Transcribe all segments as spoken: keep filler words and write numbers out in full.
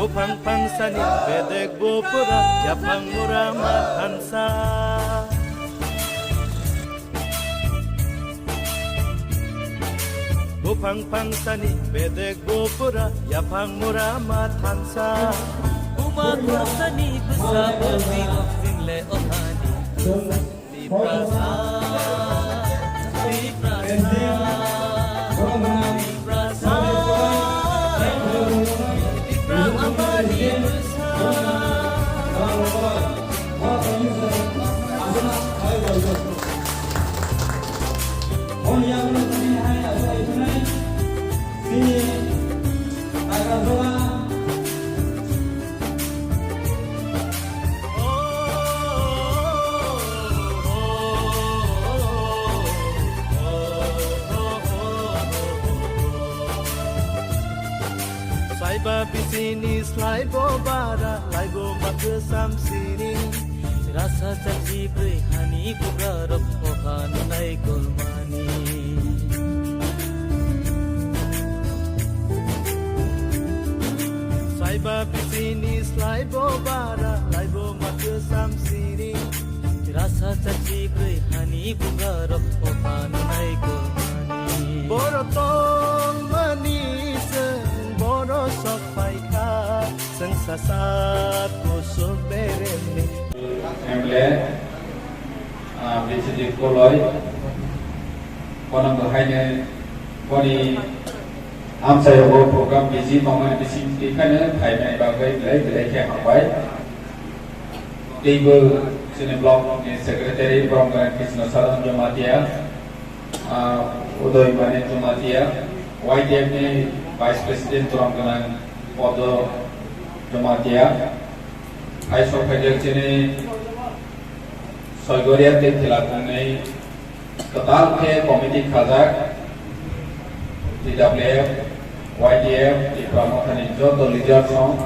Buphang phangsani bedek bupura, yaphang mura ma thansa. Buphang phangsani bedek bupura, yaphang mura ma thansa. Buma khoroksa ni bwsa bo birok jingle o hani. Tiprasa, Tiprasa, Tiprasa, Tipra amani bwsa. Slaiba bisini slaibo bara, laibo makhwsam sini. Rasa chachi bwrwi hani bugarok oha nunai kolmani. Slaiba bisini slaibo bara, laibo makhwsam sini. Rasa chachi bwrwi hani bugarok oha nunai kolmani. Boro tongmani chwng boro sok phaikha, chwng sasa kusuk beremni. M L A, ah, Biswajit Koloi, bono bo haino boni amchaio bo program busy tongmani bising twi phano phaimani bagwi belai belai khe hambai. Teibo chini block ni secretary borok gwnang Krishna Saran Jamatia, ah, Udoy Mani Jamatia, Y T F ni vice president borok gwnang Podo Jamatia, hai sok phaijak chini Soigoria tei Thela Kungni kwtal khe committee khajak, T W F, Y T F, Tipra Mothani joto leaders rok,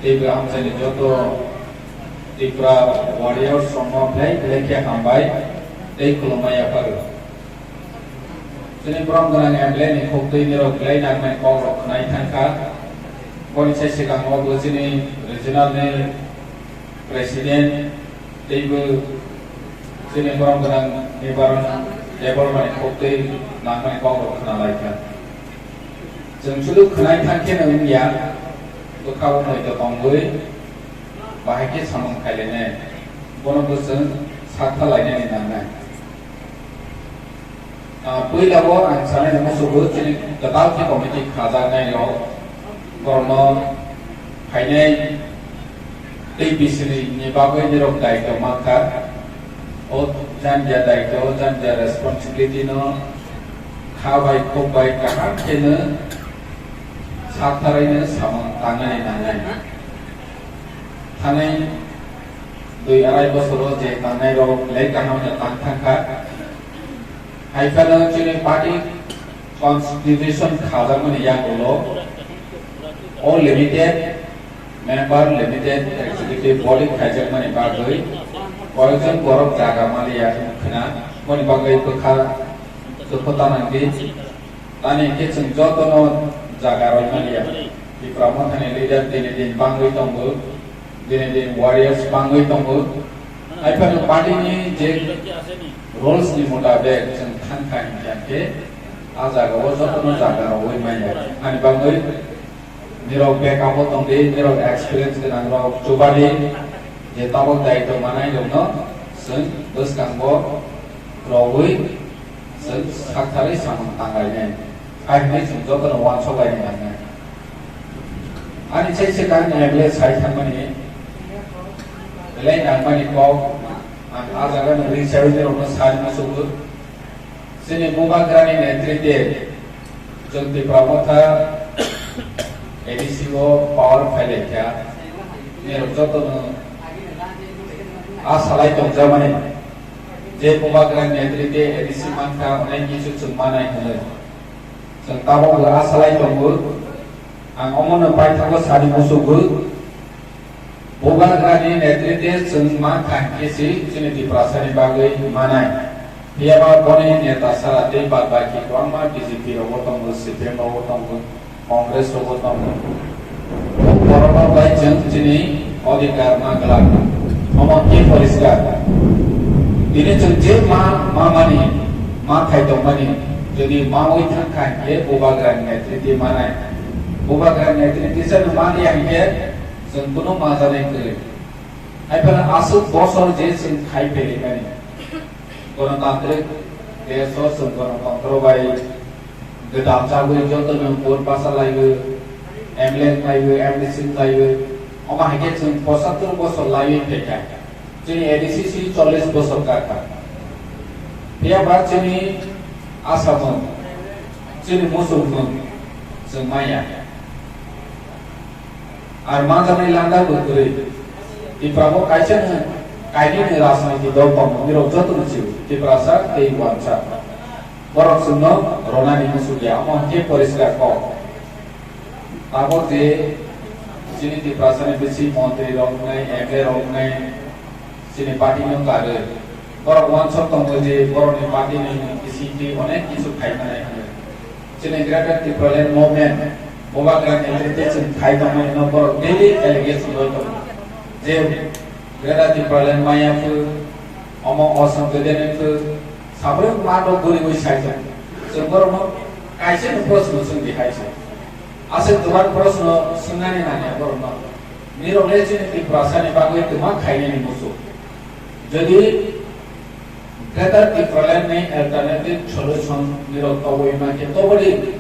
tei bo amchaini joto Tipra warriors rokno belai belai khe hambai tei khulumma yaphago. Chini borom gwnang M L A ni khuktwi nirok belai nangmani kok rok khwnai thangkha. Boni sai swkango bo chini regional ni president tei bo chini borom gwnang ni baron development ni khuktwi nangmani kok rok khwnalaikha. Chwng sudu khwnai thang kheno wngya, bwkha o noi to tongwi bahai khe samung khailainai. Bono bo chwng sak thalainani nangnai. Ah, puila o ang sanai musugo chini kwtal khe committee khajaknai rok, borokno phainai tei bisini ni bagwi nirok daitw mankha. O janja daitw, o janja responsibility no kha bai khuk bai kaham kheno sak tharaino samung tangnani nangnai. Thanai dui arai bosoro je tangnai rok belai kaham no tang thangkha. Hai phano chini party constitution khajakmani yagulo o limited member, limited executive body khaijakmani bagwi koyekjon borok jaga maliya wngkhwna, boni bagwi bwkha dukhu tanangdi. Tani hwnkhe chwng jotono jaga rwi maliya. Tipra Mothani leader dini din bangwi tongo, dini din warriors bangwi tongo. Hai phano party ni je rules ni mutabek chwng thang thang hinkhe a jaga o jotono jaga rwi manya. Ani bagwi nirok backup o tongdi, nirok experience gwnang rok chubadi, je tabok daitw manai rokno chwng bwskango rogwi chwng saktharwi samung tanglainai. Hai hwnwi chwng jotono uansuk lainai nangnai. Ani sai swkang M L A sai thangmani belai nangmani kok ang a jaga no ring sai rokno sai musugo. Chini Bubagrani netrite chwng Tipra Motha A D C o power phailaikha. Nirok jotono a salai tongjakmani je Bubagrani netrite A D C mankha, onek kisu chwng manai hwnwi. Chwng tabokbo a salai tongo. Ang omono paithago sani musugo. Bubagrani netrite chwng ma thang khe si chini Tiprasani bagwi manai. Phiyaba boni neta sara tei bad baki kwbangma B J P rogo tongo, C P M rogo tongo, Congress rogo tongo. Borokno bai chwng chini odhikar ma glak. Omo khe poriskar. Tini chwng je ma, ma mani, ma thai tongmani, jodi mawi thang kha hinkhe bubagrani netriti manai. Bubagrani netriti se no mani hinkhe chwng kunu ma janai kwrwi. Hai phano aswk bosor je chwng khai phaimani. Gonotantrik desh o chwng gonotantro bai gwdal chagwi jotono vote basa laiwi, M L A khlaiwi, M D C khlaiwi, omo hai khe chwng pochattor bosor laiwi phaikha. Chini A D C si chollish bosor kakha. Phiya ba chini asamung, chini muchungmung chwng maya. Ar manjaknai landa bo kwrwi. Tipra bo kaisa no kainwi ni rajniti dol tongo, nirok joto no sio, Tiprasa tei uansa. Borok chwngno ronani muchung ya, omo hwnkhe poriskar kok. Tabok je chini Tiprasa ni bisi montri rok wngnai, M L A rok wngnai, chini party no karwi. Borok uansuk tongo je borokni party ni bisingtwi onek kisu khaimani hwnwi. Chini Greater Tipraland Movement, Bubagra netrite chwng khai tongmani no borok daily allegation rwi tongo. Je Greater Tipraland maya phu, omo osong gedene phu, sabrwk ma rok guriwi sai tongo. Chwng borokno kaisa no proshno swngdi hai se. Aswk kwbang proshno swngnani nangya borokno. Nirok le chini Tiprasani bagwi kwma khainani muchung. Jodi Greater Tipraland ni alternative solution nirok toboi mankhe tobodi.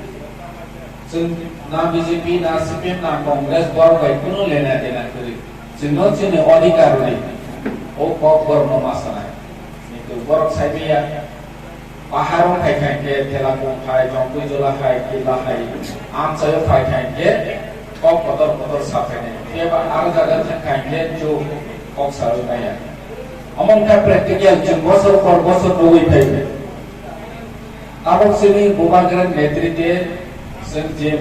Chwng na B J P, na C P M, na Congress, borok bai kunu lena dena kwrwi. Chwngno chini odhikar rwdi. O kok borokno ma sanai. Kintu borok sai manya. Paharo phai kha hinkhe Thelakung hai, Jongkuijula hai, Killa hai, amchaio phai kha hinkhe kok kotor kotor sa phainai. Phiya ba aro jaga thang kha hinkhe chuk kok sarwi maya. Omo wngkha practical, chwng bosor por bosor nugwi phai. Tabok chini Bubagra netrite chwng je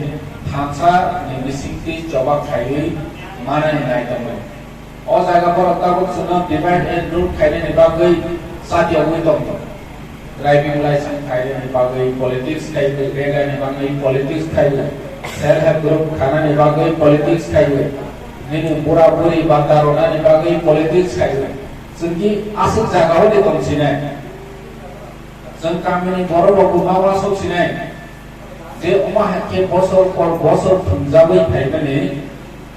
thansa ni bisingtwi choba khaiwi manani nai tongmani. O jaga borok tabuk chwngno divide and rule khainani bagwi chatiyogwi tongo. Driving license khainani bagwi politics khaiwi, regaini bagwi politics khaiwi, self help group khanani bagwi politics khaiwi, nini bura buri bata ronani bagwi politics khaiwi. Chwngki aswk jagao de tongsinai. Chwng kamini borok rokbo ma uansuk sinai. Je omo hai khe bosor por bosor thwngjagwi phaimani,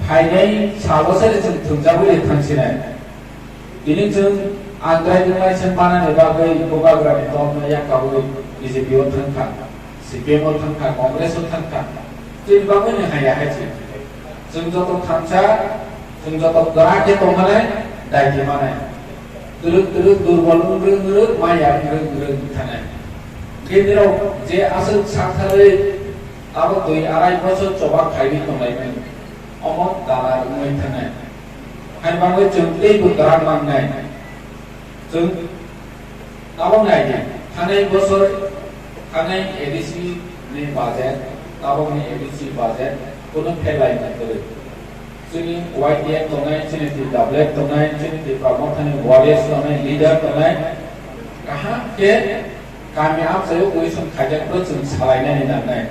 phainai salo sari chwng thwngjagwi thangsinai. Tini chwng ang driving license manani bagwi Bubagrani tongma yakkabwi B J P o thangkha, C P M o thangkha, Congress o thangkha. Chini bagwi ni haya hai se. Chwng joto thansa, chwng joto kwrak khe tongmani daiti manai. Twrwk twrwk durbol wng rwng rwng, maya wng rwng rwng thanai. Khe nirok je aswk sak tharwi abo twi arai bosor choba khaiwi tonglaimani, omo dala wngwi thanai. Hai bagwi chwng teibo kwrak mangnai. Chwng tabok nai di, thanai bosor, thanai A D C ni budget, tabokni A D C budget, kunu phelai na kwrwi. Chini Y T F tongnai, chini T W F tongnai, chini Tipra Mothani warriors tongnai, leader tongnai, kaham khe kami amchaio question khaijak phuru chwng salainani nangnai.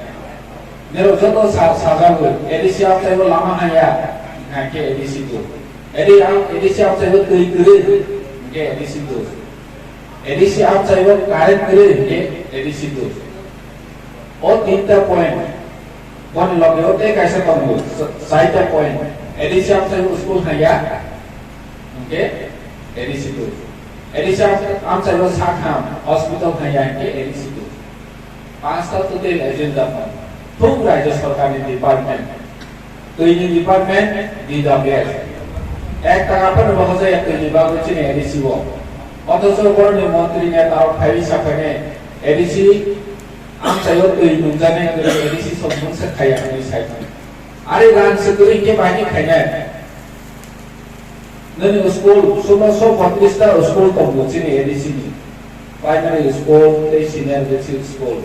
Nirok joto sa-, sajagwi, A D C amchaio lama haya, hingkhe A D C do. A D C am-, A D C amchaio twi kwrwi, hingkhe A D C do. A D C amchaio current kwrwi, hingkhe A D C do. O tinta point, boni loge o tei kaisa tongo, sa-, saita point. A D C amchaio school haya, hingkhe A D C do. A D C am-, amchaio sakham hospital haya, hingkhe A D C do. Panchta total agenda tongo. Thung Rajya Sarkarni department. Twini department, D W S. Ek taka phano bahajaya twini bagwi chini A D C o. Othocho boroni montri neta rok phaiwi sakhainai A D C amchaio twi nungjaknai wngwi A D C song mungsa khaiya hwnwi sai tongo. Ari rang se kwrwi khe bahai khe khainai. Nini school, sumo so botris ta school tongo chini A D C ni. Primary school tei senior basic school.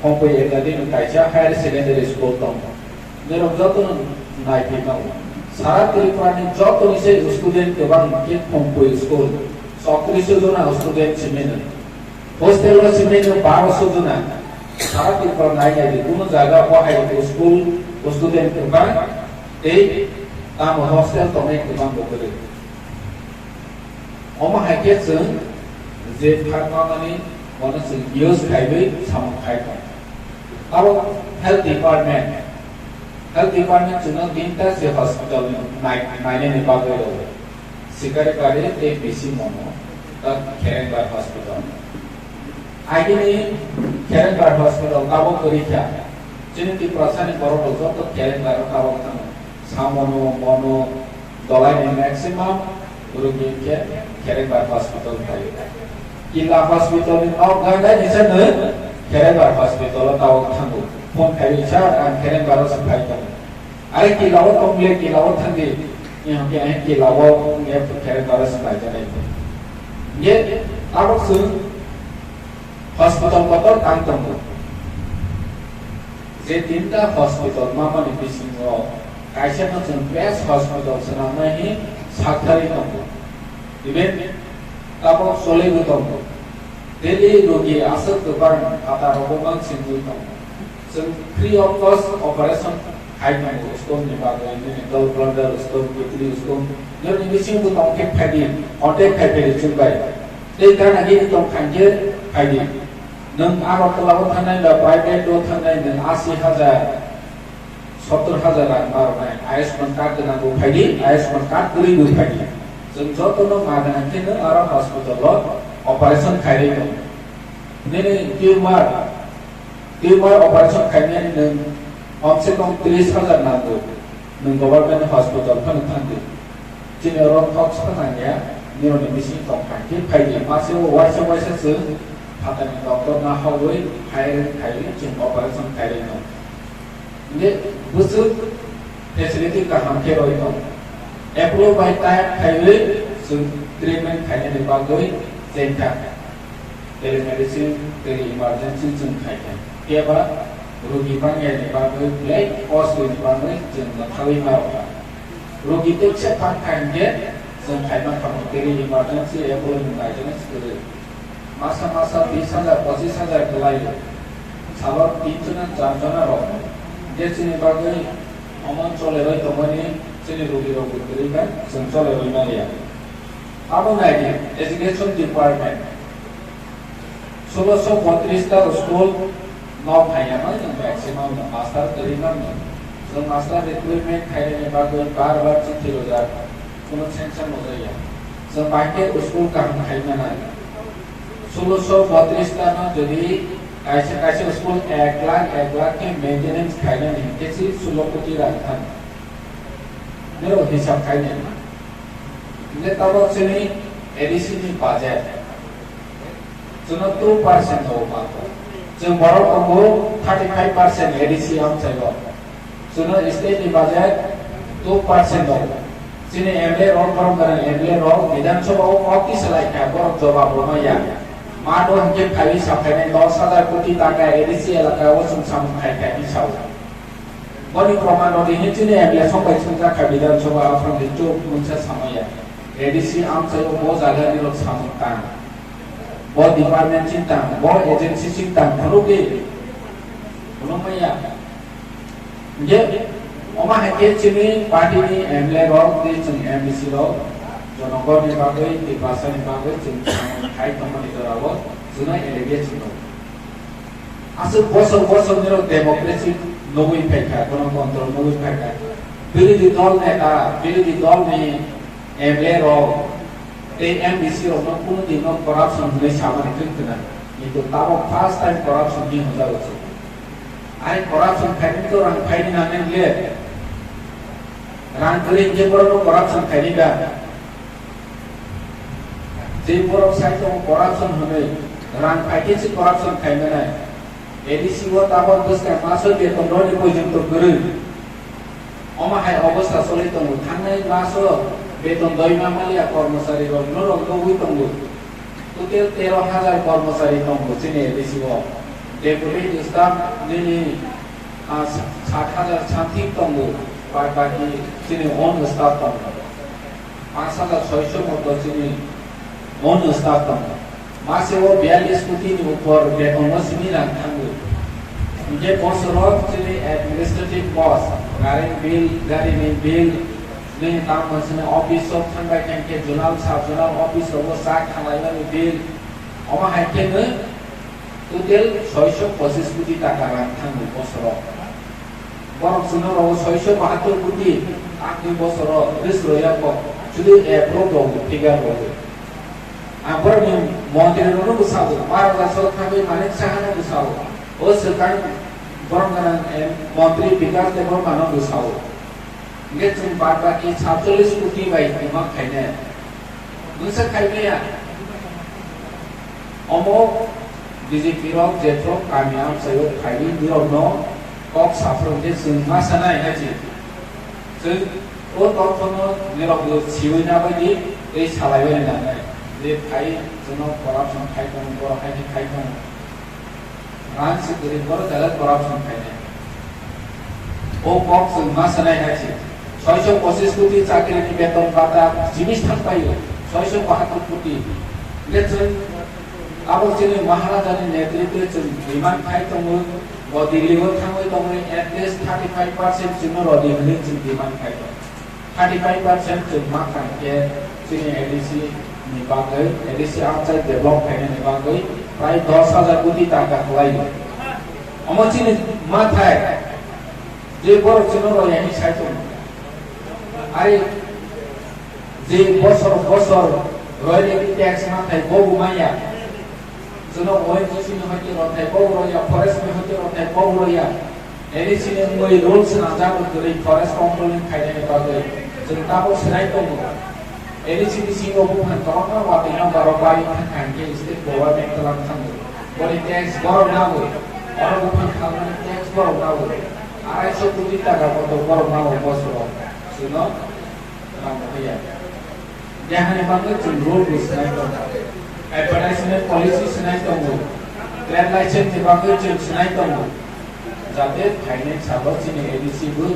Khompui Academy kaisa higher secondary school tongo. Norok jotono naiphai mano. Sara Tripura ni joto ni se student kwbang khe Khompui school, sotris jona student simi no. Hostel o simi no barosho jona. Sara Tripura nai nai di, kuno jaga o hai school student kwbang. Tei tamo hostel tongnai kwbang bo kwrwi. Omo hai khe chwng je pharma mani bono chwng use khaiwi samung khai tong. Abo health department, health department chwngno tinta se hospital ni nai-, nainani bagwi rw. Sikarikari tei bisi mono ta Kherengbar hospital. Agini Kherengbar hospital tabok kwrwi kha. Chini Tiprasani borok rok joto Kherengbar o tabok thango. Samono, mono, dolaini maximum rogi khe Kherengbar hospital phaio. Kila hospital ni nok gandai ni se nwng Kherengbar hospital o tabok thango. Phone khai sir, ang Kherengbar o se phai tongo. Are kila o tong le, kila o thang di. Ni hwnkhe ang kila o nge Kherengbar o se phai janai. Nge tabok se hospital kotor tang tongo. Je tinta hospital mamani bisingo kaisa no chwng best hospital swnamnai hi sakthari tongo. Even tabok choliwi tongo. Daily rogi aswk kwbang phatar rogo mang singwi tongo. Chwng free of cost operation khai tongo, stone ni bagwi, nini gallbladder stone, kidney stone, nini bisingo tong khe phaidi, contact khai phaidi chwng bai. Tei gana gini tong khan khe phaidi. Nwng Agartala o thangnai ba private o thangnai nwng asi hajar, sottor hajar rang marnai. Ayushman card gwnang bo phaidi, Ayushman card kwrwi bo phaidi. Chwng joto no ma gwnang khe nwng aro hospital o operation khairwi tongo. Nini tumor, tumor operation khainani nwng kom se kom tris hajar nango. Nwng government hospital phano thangdi. Chini oro thok sa nangya, nini bising tong kha khe phaidi. Mase o waisa waisa chwng phatani doctor na hogwi hiring khaiwi chwng operation khairwi no. Nge bwswk facility kaham khe roi tong. Apollo bai tie up khaiwi chwng treatment khainani bagwi chengkha. Telemedicine, tele emergency chwng khaikha. Phiya ba rogi bangyani bagwi belai cost ni bagwi chwng mwthagwi ma rwkha. Rogi teksa thang kha hinkhe chwng khaima khamu tele emergency Apollo ni maintenance kwrwi. Masa masa bis hajar, pochis hajar kwlaio. Salo tin jona, char jona rok. Je chini bagwi omo choleroi tongmani chini rogi rok bo kwrwi kha, chwng choleroi maliya. Abo naidi, education department. Solo so botris ta school no phaiyama, nwng maximum no master kwrwi mano. Chwng master recruitment khainani bagwi bar bar chithi rwjak, kuno sanction rwjakya. Chwng bai khe school kaham khai manai. Solo so botris ta no jodi kaisa kaisa school ek lakh, ek lakh khe maintenance khainani hinkhe si solo koti rang thang. Nero hisab khainai. Hinkhe tabok chini A D C ni budget. Chwngno two percent no mango. Chwng borok tongo thirty five percent A D C amchaio. Chwngno state ni budget two percent no. Chini M L A rok, borom gwnang M L A rok Bidhan Sabha o kok twi salai kha, borok jobab rwmaya. Ma do hinkhe phaiwi sa phainai dos hajar koti taka A D C elaka o chwng samung khai kha hinwi sao. Boni proman rok hinwi chini M L A song bai swngjak kha Bidhan Sabha, aphang di chuk mungsa samaya. A D C amchaio bo jaga ni rok samung tang. Bo department chini tang, bo agency chini tang, phunukdi. Phunukmaya. Hinkhe, omo hai khe chini party ni M L A rok tei chwng M D C rok, jonogor ni bagwi, Tiprasa ni bagwi chwng samung khai tongmani jorao chwngno allegation rok. Aswk bosor bosor nirok democracy nugwi phaikha, gonotontro nugwi phaikha. Birodhi dol neta, birodhi dol ni M L A rok tei M D C rok no kunu din no corruption hwnwi samani khe khna. Kintu tabok first time corruption ni hwnjago se. Ai corruption khaini to rang khaini nangnai le. Rang kwrwi hinkhe borok no corruption khaini da. Je borok sai tongo corruption hwnwi, rang khai khe se corruption khai manai. A D C o tabok bwskang maso beton rwni porjonto kwrwi. Omo hai obostha choli tongo, thangnai maso beton doima maliya kormochari rok norok nugwi tongo. Total tero hajar kormochari tongo chini A D C o. Deputy staff nini, ah, sat hajar something tongo, bad baki chini own staff tongo. Panch hajar soiso moto chini own staff tongo. Mase o biyallis koti ni upor beton no simi rang thango. Hingke bosoro chini administrative cost, current bill, gari ni bill, nini tam mansini office o thangbai thangkhe zonal, sub zonal office rogo sak thanglaimani bill, omo hai khe no total soiso pochis koti taka rang thango bosoro. Borok chwngno rogo soiso bahatur koti, akni bosoro ris roya kok, sudu approve rogo, figure rogo. Ang borokni montri rokno bwsao, Maharajasao thangwi Manik Sahano bwsao, o swkang borok gwnang, em, montri Bikas Debbarmano bwsao. Hingke chwng bad baki satchollis koti bai kwma khainai. Mungsa khaimaya. Omo B J P rok jephru kami amchaio phaiwi nirokno kok saphuru hingke chwng ma sanai hai se. Chwng o tongthokno nirokbo siwi nabaidi tei salaiwi nangnai. Je phai chwngno corruption khai tongo, borok hai khe khai tongo. Rang si kwrwi borok jaga corruption khainai. O kok chwng ma sanai hai se. Soiso pochis koti chakri ni beton bata jinis thang paio. Soiso bahatur koti. Hingke chwng abo chini Maharaja ni netritwe chwng demand khai tongo. Bo Delhi o thangwi tongwi at least thirty five percent chwngno rodi hwnwi chwng demand khai tongo. Thirty five percent chwng ma kha hingke chini A D C ni bagwi, A D C amchai develop khainani bagwi prai dos hajar koti taka khlai. Omo chini ma thai je borok chwngno roya hwnwi sai tongo. Ari je bosor bosor royalty tax ma thai bobo maya. Chwngno O N G C ni hoite rothai bobo roya, forest ni hoite rothai bobo roya. Any sini wngwi rules swnamjak wngwi forest control ni khainani bagwi chwng tabuk swnai tongo. Any sini singo buphang kwbangma watwi nokbar rok bai thang thang khe state government twlang thango. Boni tax borok nangwi, oro buphang khalmani tax borok nangwi. Arai so koti taka kotor borok nangwi bosoro. Chwngno Rang rwya. Dehani bagwi chwng rule bo swnai tongo. Advertisement policy swnai tongo. Trade license ni bagwi chwng swnai tongo. Jate phainai salo chini A D C bo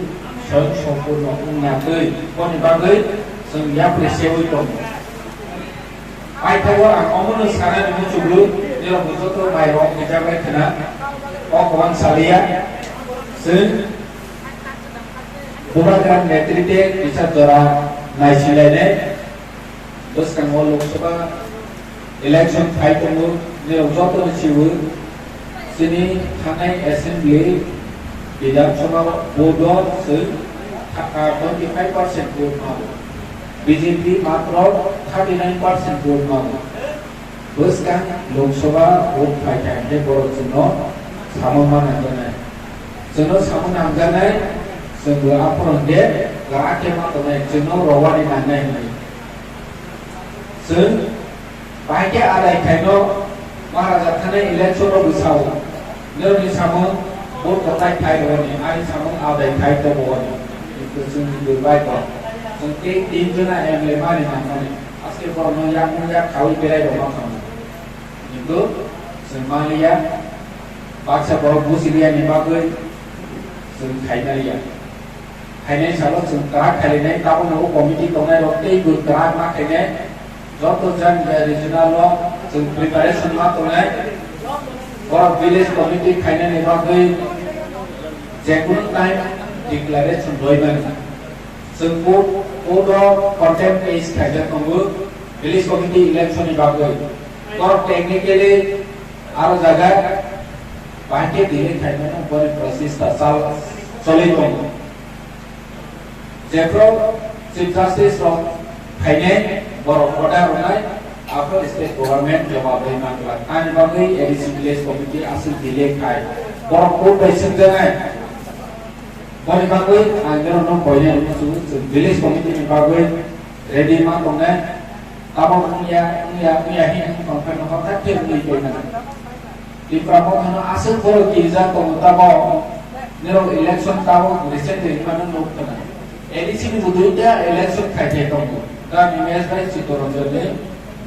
soyong sompurno wngna twi boni bagwi chwng yapri sewi tongo. Paithago ang omono sanani muchunglu, nirok bo joto mai rok hwnjak bai khna. O kwbang saliya. Chwng Bubagra netrite kisa jora naisilainai bwskango Lok Sabha election phai tongo, nirok jotono siwo chini thanai assembly, Bidhan Sabha vote o se twenty five percent vote mago, B J P matro thirty nine percent vote mago. Bwskang Lok Sabha vote phaikha hingke borok chwngno samung ma nangjaknai. Chwngno samung nangjaknai, chwngbo aphuru hingke kwrak khe ma tongnai, chwngno rowani nangnai hinwi. Chwng bahai khe adai khaino Maharaja thani election rok bwsao. Nirokni samung vote kwtai phai rwani, ani samung adai phai tobowani. Kintu chwng hinwi bai kok. Chwng tei tin jona M L A mani nangmani. Aske borokno yakung yak khaui berai rwma khamu. Kintu chwng manliya, baksa borok bujiliya ni bagwi chwng khainaliya. Khainai salo chwng kwrak khailainai, tabukno o committee tongnai rok tei bo kwrak ma khainai. Joto jang jang regional o chwng preparation ma tongnai. Borok village committee khainani bagwi jekunu time declaration rwi mani. Chwng court, court o contempt case khaijak tongo, village committee election ni bagwi. Borok technically aro jaga bahai khe delay khaimano boni process ta chal-, choli tongo. Jephru Chief Justice rok phainai borok order rwnai, aphuru state government jawab rwi mangla. Ani bagwi A D C village committee aswk delay khai. Borok court bai swngjaknai. Boni bagwi ang norokno koinai rwmani chwng village committee ni bagwi ready ma tongnai. Tabok wngya, wngya, wngya hino tongphai no hothat khe wngwi tongmani. Tipra Mothano aswk borok kirijak tongo, tabok nirok election tabok recently wngmano nuk khna. A D C ni bo duita election khai khai tongo. Tamni match bai Chittaranjan ni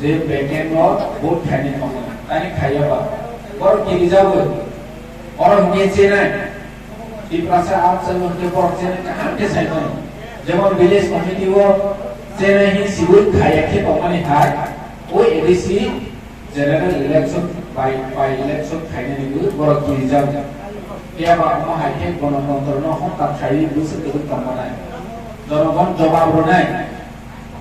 je Beken no vote khainai tongo. Tani khaiya ba. Borok kirijago. Oro hwnkhe chenai. Tiprasa amchaio hwnkhe borok chenai kaham khe sai mano. Jemon village committee o chenai hin siwi khaiya khe tongmani hai. O A D C general election by, by election khainani bo borok kirijago. Phiya ba omo hai khe gonotontro no hokha khaiwi bwswk kwrwng tong manai. Jonogon jobab rwnai.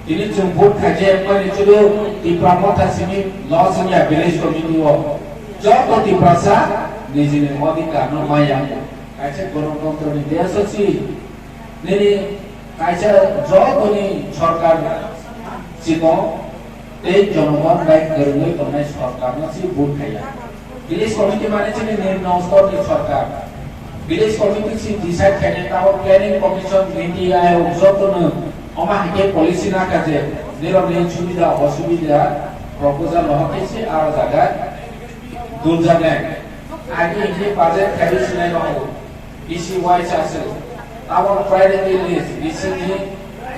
Tini chwng vote khaijak mani chwlo Tipra Motha simi loss wngya village committee o. Joto Tiprasa nijini odhikar no maya. Kaisa gonotontro ni desh o si nini kaisa jotoni sorkar chikon tei jonogon bai kwrwngwi tongnai sorkar no si vote khaiya. Village committee mane chini nimno stor ni sorkar. Village committee si decide khainai tabo planning commission, niti ayok jotono omo hai khe policy naka je nirok ni subida osubida proposal no khe si aro jaga duljaknai. Agi hingkhe budget khaiwi sinai no hago. B C wise aswk. Abo priority list, B C ni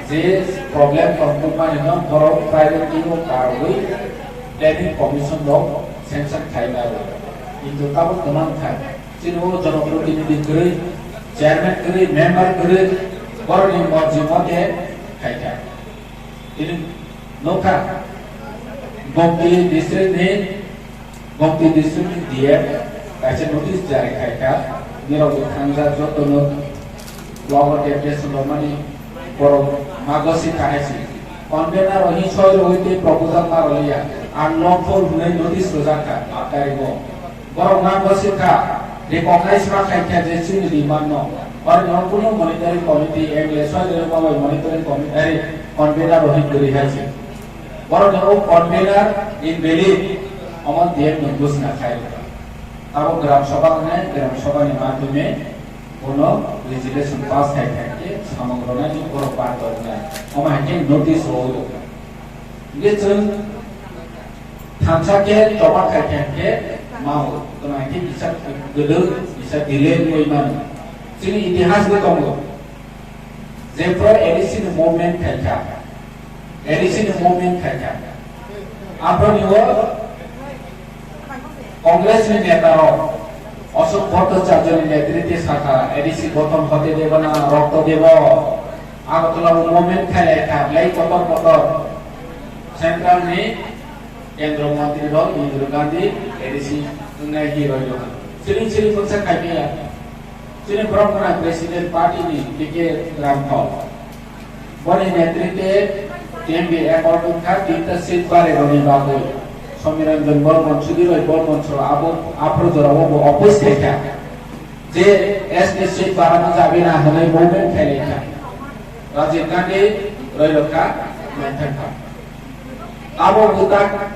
je problem tongmani no borok priority o karwi planning commission rok sanction khai laio. Kintu tabuk kwmang kha. Chini o jonoprotinidhi kwrwi, chairman kwrwi, member kwrwi, borokni morji mote khai kha. Tini nukha, Gomti district ni, Gomti district ni D M kaisa notice jari khai kha, nirok bo thangjak jotono logo deputation rwmani borok mago si kahai si. Convener rok hi soi rwui tei proposal ma rwliya, unlawful hwnwi notice rwjak kha, aat tarikh o. Borok nang bo sikha, recognize ma khai kha je chini demand no. Oro no kunu monitoring committee, M L A soi rok ma bai monitoring committee, ai, convener rok hin kwrwi hai se. Borok no convener invalid, omo D M no buchna khai. Abo Gram Sabha hwnwi, Gram Sabha ni madhyome bono resolution pass khai khai khe samung rwnai ni borok bar tongnai. Omo hai khe notice rwui rwkha. Hingke chwng thansa khe choba khai khe hingke mao, tamo hingke kisa kwdwk, kisa delay wngwi mano. Chini itihas bo tongo. Jephru A D C ni movement khai kha, A D C ni movement khai kha. Aphro ni o Congress ni neta rok Ashok Bhattacharya ni netritwe sakha, A D C gothon hote debo na rokto debo. Agartala o movement khai lai kha, belai kotor kotor. Central ni Kendra Mantri rok Indira Gandhi A D C wngnai hi roi rok. Siring siring mungsa khai maya. Chini borok gwnang President Party ni P K Ramthal. Boni netritwe T M B accord wngkha tinta seat bari rokni bagwi. Somiranjan Bormon, Sudhir Roy Bormon solo abo aphuru jorao bo oppose khaikha. Je S T seat barano jabina hwnwi movement khailaikha. Rajiv Gandhi roi rokha, maithangkha. Abo bwtak,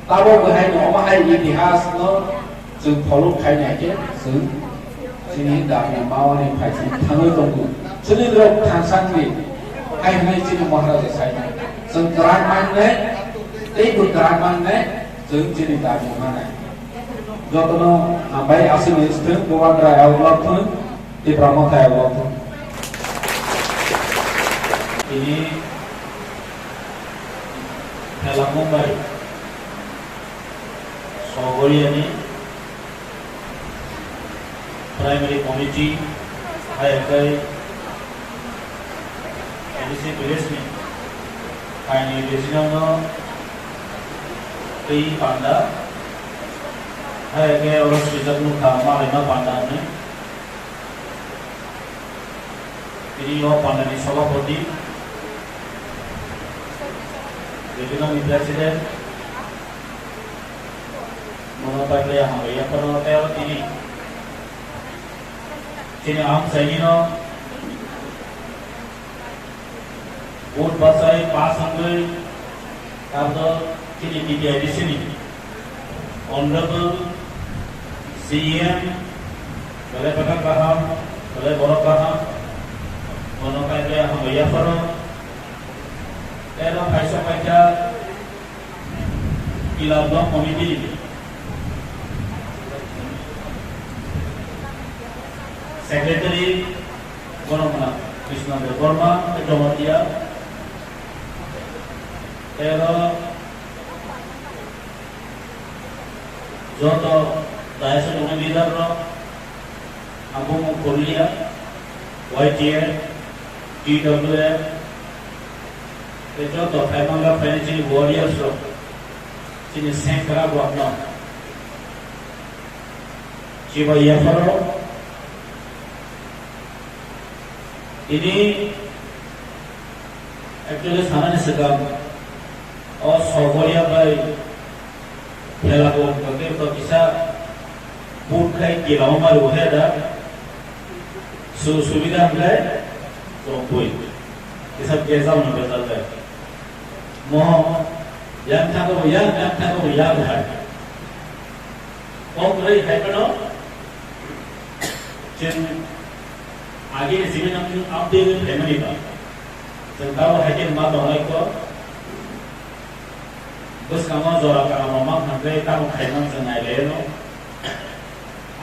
abo bwhaino omo hai itihas no chwng follow khai nai khe chwng chini dabi mawani phai chwng thangwi tongo. Chini rok thangsang di hai hwnwi chini Maharaja sai nai. Chwng kwrak mangnai, tei bo kwrak mangnai, chwng chini dabi manai. Jotono hambai aswk ni swthwng, Bhuban Rai auglok thung, Tipra Motha auglok thung. Tini Khela Mumbai Sohoriani Primary Committee hai khe A D C village ni hai ni regional no tei panda hai khe oro swijak nukha malaima panda hwnwi. Tini o pandani sabhapati, regional ni president, bono pai khlai hambai yaphano tei oro tini chini amchaini no vote bachai pass wngwi tabuk chini T T I D C ni Honorable C E M, belai bwkhak kaham, belai borok kaham, bono kaibe hambai yapharo. Tei oro kaisa kaisa Kila Block Committee ni Secretary, borok wngkha Krishna Debbarma, Jamatia. Tei oro joto dayas o tongnai leader rok, ang bumung kwrwia, Y T F, T W F, tei joto phaimang rok phainai chini warriors rok, chini sengkrak rok no chibai yapharo. Tini actually sanani swkang o Sogoria bai Phelabung bagwi to kisa boot khai kilao maru he da su subida hwnkhe chwrwngpui kisa bejal no bejal bai mo yang thago yang yang thago yang hai. Kok rei hai phano chwng agi ni simi nang update phaimani ba. Chwng tabo hai khe ma tongnai kok. Bwskango jora kaham rok mang thangkhe tamo khaimang chwng nailaino.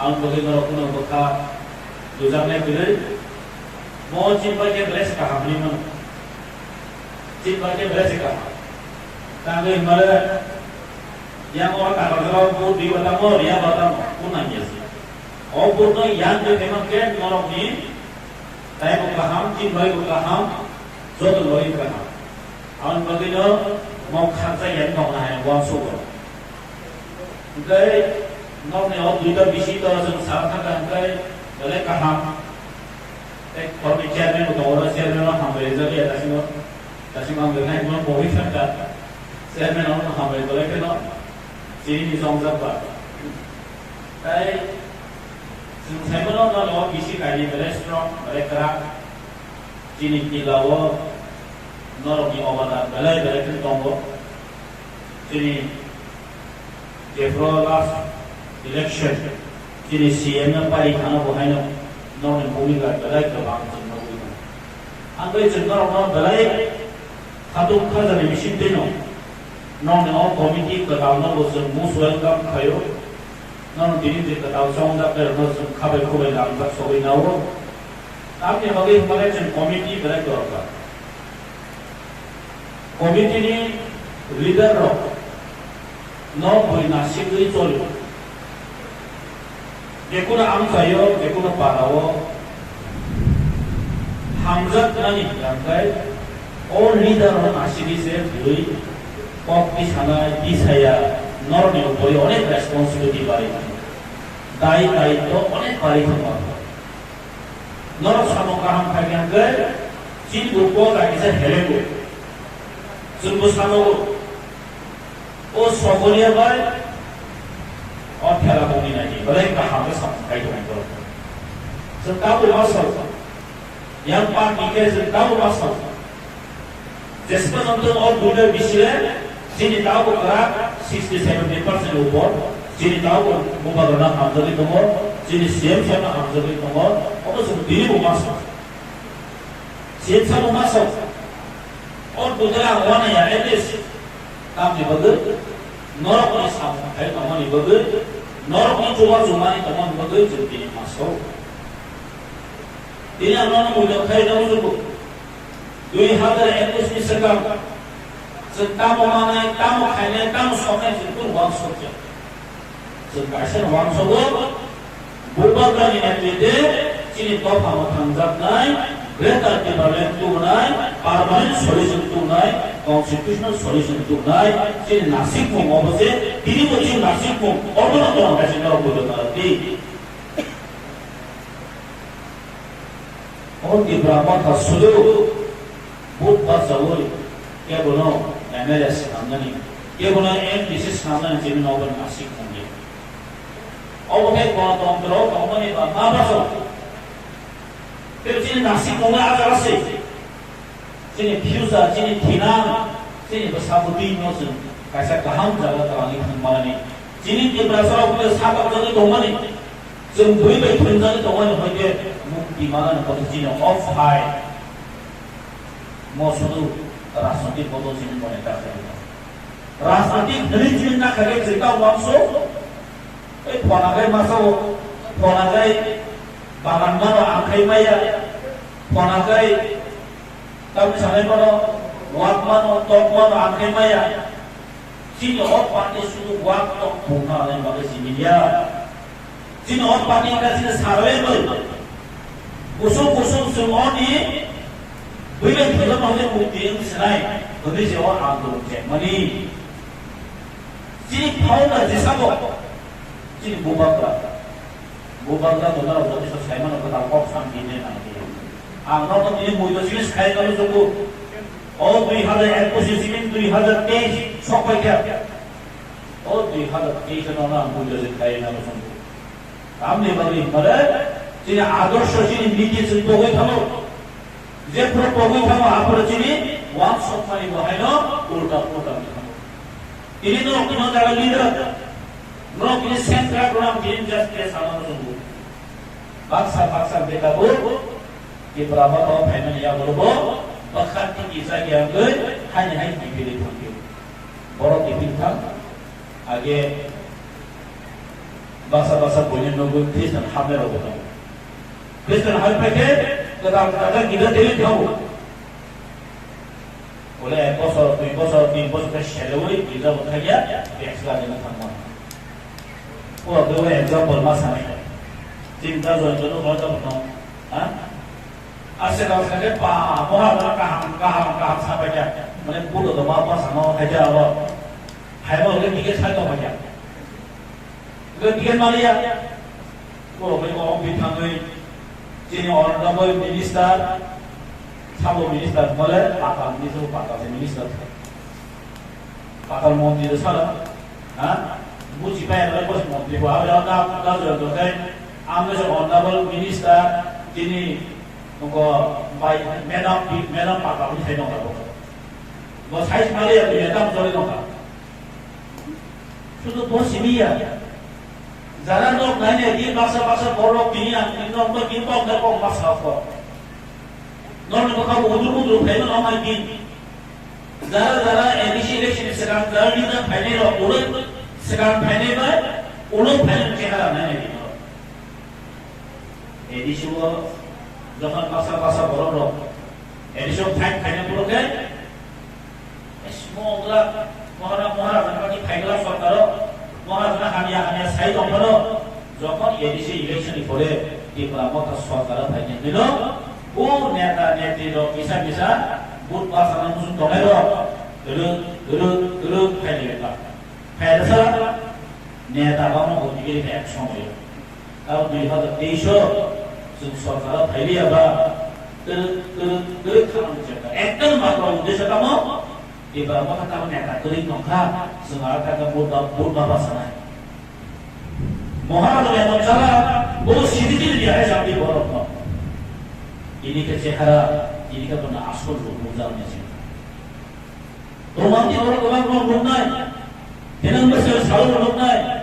Ang bagwi norok phano bwkha dujaknai kwrwi. Mo chini bai khe belai se kaham hinwi mano. Chini bai khe belai se kaham. Tangwi hwnmale yang oro kakarjak rok bo twi batamo, riya batamo, bo nangya se. O bo no yang khe khaimang khe norokni taibo kaham, chini bai bo kaham, joto bai kaham. Aboni bagwino mok khakjak ya nokna hai uansukgo. Hwnkhe nokni o duita bisi to chwng sal thangkha hwnkhe belai kaham. Tei khoroknwi chairman bo tongo, chairman no hambai rijak ya dasingo. Dasingo ang belai no pogwi thangkha. Chairman no hambai belai kheno chini ni chongjak ba. Tei chwng saimano nokni o bisi kainwi belai strong, belai kwrak. Chini jila o norokni obadan belai belai khe tongo. Chini jephru last election chini C M no pari thangna bo haino norokni bhumika belai kwbang chwng nugwi tongo. Ang bai chwng norokno belai khatung kharjani bisingtwino nokni o committee kwtalno bo chwng most welcome khaio. Nono tini twi kwtal chongjak khe rwno chwng khabai khubai lamjak sogwi nao. Tamni bagwi hwnmale chwng committee belai dorkar. Committee ni leader rok no bui nasigwi choli. Jekunu amchaio, jekunu parao hamjaknani hwnkhe o leader rok nasigwi se bui kok tisanai, tisaya norokni upori onek responsibility bari thangkha. Dai daitw onek bari thangkha. Norok samung kaham khaikha hwnkhe chini bo kok kaisa helengo. Chwngbo sanogo. O Sogoria bai o Phelabungni nai di belai kaham khe samung khai tongo borok. Chwng tabuk ma sao. Yang party khe chwng tabuk ma sao. Jespa jantun o duita bisile chini tabuk kwrak sixty seventy percent upor. Chini tabuk Bubagrano hamjagwi tongo. Chini C M sir no hamjagwi tongo. Obo chwng tini bo ma sao. C M sir bo ma sao. O duita ang wana ya at least. Tamni bagwi norokni samung khai tongmani bagwi, norokni chuba chumani tongmani bagwi chwng tini ma sao. Tini ang nono muitok khai tong sugo. Dui hazar ekush ni swkang chwng tamo manai, tamo khainai, tamo soknai chwng kunu uansukya. Chwng kaisa no uansugo. Bubagrani netrite chini dophano thangjaknai Greater Tipraland tubunai, permanent solution tubunai, constitutional solution tubunai, chini nasikmung obo se, tini bo chini nasikmung obono tong kaisa norok bujo narwkdi. O Tipra Motha sudu vote bachaui kebono M L A swnamnani, kebono M D C swnamnani chini nobo nasikmung ya. Obo khe gonotantro tongmani ba ma baso. Tei chini nasikmung a jaga se. Chini future, chini thinang, chini bwsa bwtwi no chwng kaisa kaham jaga twlangwi thang manani. Chini Tiprasa rok bwle sakok jagwi tongmani. Chwng bui bai thwngjagwi tongmani hoi khe mukti manani koto chini o phai. Mo sudu rajnotik bodol chini mone ta khe. Rajnotik hwnwi chini ta khe chwng ta uansuk. Ei phona khe masa o, phona khe bagan mano ang khai maya. Phona khe tamni sanai mano, wak mano, tok mano ang khai maya. Chini o party sudu wak tok bungna alai bagwi simi ya. Chini o party ka chini survival. Kusung kusung chwng oni bwibeng thwngjakma hwnwi mukti wng sinai hwnwi se o andolon chengmani. Chini founder jisabo chini Bubagra. Bubagra to norok joto saimano kwtal kok sam hinwi nang khe. Ang no tini muido simi sai no chungo. O dui hazar ekush simi dui hazar teis sok pai kha. O dui hazar teis no na muido simi sai no chungo. Tamni bagwi hwnmale chini adorsho chini niti chwng pogwi thango. Jephuru pogwi thango aphuru chini wansokmani bo haino ulta pulta wngwi thango. Tini norok tino jaga leader, norok tini central rwnang tini just ke sana chungo. Baksa baksa beta bo Tipra Motha o phaimani yagulo bo bwkha tiki jagya wngwi haini hai kipili thangkhe. Borok kipili thang age baksa baksa buini nugwi Christian hamle rok bo tongo. Christian hai phaikhe kwtal kwtal khe gida teli thango. Bole ek bosor, dui bosor, tin bosor khe seleui girja bo thangya, backslide no thangma. O khe example ma sanai. Chini ta join jono ko ta no. Ha? Ase ka sa ke pa, moha na kaham, kaham, kaham sa pa kya. Mane budo do ma pa sa no khaja abo. Hai mo le dige sa to pa kya. Dige dige ma liya. Ko bai ko ong bi thangwi. Chini honorable minister, sabo minister, mole patal minister, patal se minister. Patal montri de sala, ha? Buji pa ya bos montri ko, abra da, da, da, da, da, amne se honorable minister, chini, ko, bai, madam, madam patal ni sai nong ko. Bo sai male ya, madam jole nong ka. Sudu bo simi ya. Jara nok nai nai di baksa baksa borok tini ang tini nok no tini tok nai kok baksa kok. Nok ni bokha bo udur udur phai no nai di. Jara jara A D C election ni swkang jara leader phainai rok uluk swkang phainai bai uluk phainai chehara nai nai di. A D C o jokhon baksa baksa borok rok A D C o fight khaina borok khe Smogra, Mohara, Mohara, Mohara, Mohara, Sorkaro, Mohara, Hania, Hania, Sai, Tongfano, Jokon A D C election ni pore, Tipra Motha Sorkaro, Phai, Nino, O, Neta, Netri, Rok, Kisa, Kisa, But, Basana, Musun, Tongai, Rok, Ruk, Ruk, Ruk, Phai, Neta, Phai, Neta, Neta, Bama, Boti, Kiri, Phai, Somoyo. Abo dui hazar teis o chwng sorkar o phailiya ba, twrwk, twrwk, twrwk khamani chwngkha. Ekdom matro uddesho tamo, Tipra Motha tamo neta kwrwi tongkha, chwng aro kha khe vote ba, vote ba basanai. Moharajani emon chala, bo sidi sidi diya hai jati borok no. Ini khe chehara, ini khe bono asol ruk nukjaknai chwngkha. Romani oro kwbang rok nuknai, tini bwswk salo nuknai.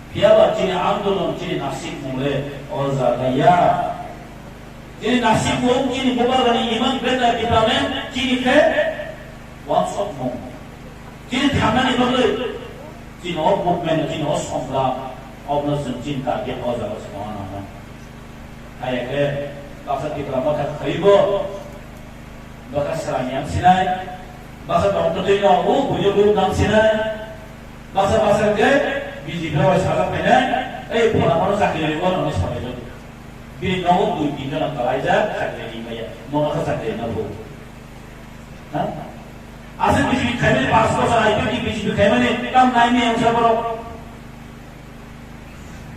Phiya ba chini andolon, chini nasikmung le o jaga ya. Chini nasikmung, chini bubagrani imang benda department, chini khe wansokmung. Chini thangnani bagwi, chini o movement, chini o songram, obono chwng chini target o jaga se tongna nangnai. Hai khe baksa Tipra Motha khaibo, baksa swrang yang sinai, baksa tong twtwi no o buino buino nang sinai, baksa baksa khe B J P bai sajak phainai, ei phola phano chakri rwgo nangni sabai jago. Bini nogo dui tin jona kalaijak chakri rimaya, nono kha chakri na bo. Ha? Aswk B J P khaimani pas bosor I P T B J P khaimani kam naimani ang sa borok.